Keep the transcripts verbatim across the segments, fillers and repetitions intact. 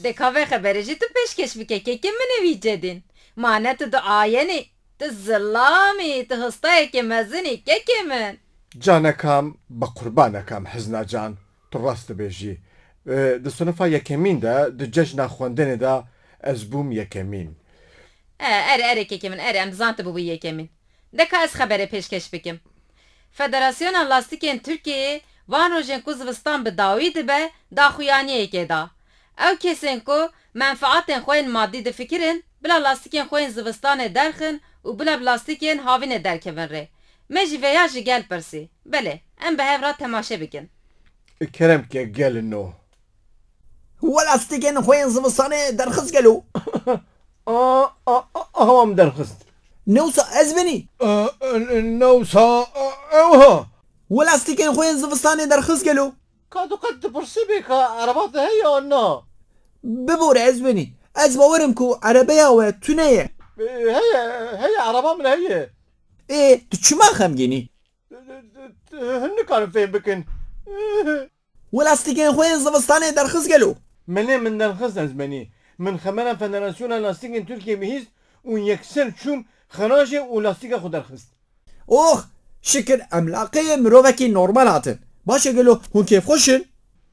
De ka vê xeberê jî tu pêşkêş bike, kekê min ê wî cedîn. Ma ne tu diayenî, tu zilamî, tu hostayekê mezin î, kekê min. Canekam, bi qurbanekam hizna can, tu rast dibêjî. E, di sinifa yekemîn de, di cejna xwendinê de ez bûm yekemîn. E, erê, erê kekê min, erê, em dizan tu bûbû yekemîn. De ka ez xeberê pêşkêş bikim. Federasyona Lastîkên Tirkiyeyê van rojên ku zivistan bi dawî dibe, daxuyaniyekê da. Ew kesên ku menfaatên xwe yên madî difikirin, bila lastîkên xwe yên zivistanê derxin û bila bi lastîkên havînê derkevin rê. Me jî vêya ji gel pirsî. Belê, em bi hev re temaşe bikin. Kerem ke gelino. We lastîkên xwe yên zivistanê derxist gelo? A, a, a, aha min derxist. Newsa ez binî. E, e, newsa, e, ew ha. We lastîkên xwe yên zivistanê derxist gelo? Ka tu qet dipirsî bê ka ereba te heye an na? Bibore ez binî. Ez bawerim ku erebeya we tune ye. E, heye, heye, ereba min heye. Ê, tu çima xemgîn î? Hûn nikarin fêm bikin. We lastîkên xwe yên zivistanê derxist gelo? Melê min derxist ez benî. Min xemera Federasyona Lastîkên Tirkiyê bihîst û yekser çûm xerajê û lastîka xwe derxist. Oh! Şikir em laqeyê mirovekî normal hatin. Baş e gelo hûn kêfxweş in?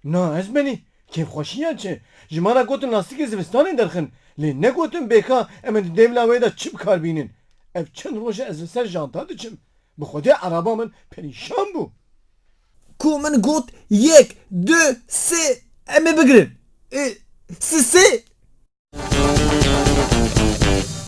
Na ez benî. Kêfxweşiya çi? Ji me re gotin lastîkê zivistanê derxin. Lê negotin bêka em ê di dêvla wê de çi bi kar bînin. Ev çend roj e ez li ser janta diçim. Bi xwedê eraba min perîşan bû. Ku min got yek, du, sê, em ê bigirin. E, sê, sê.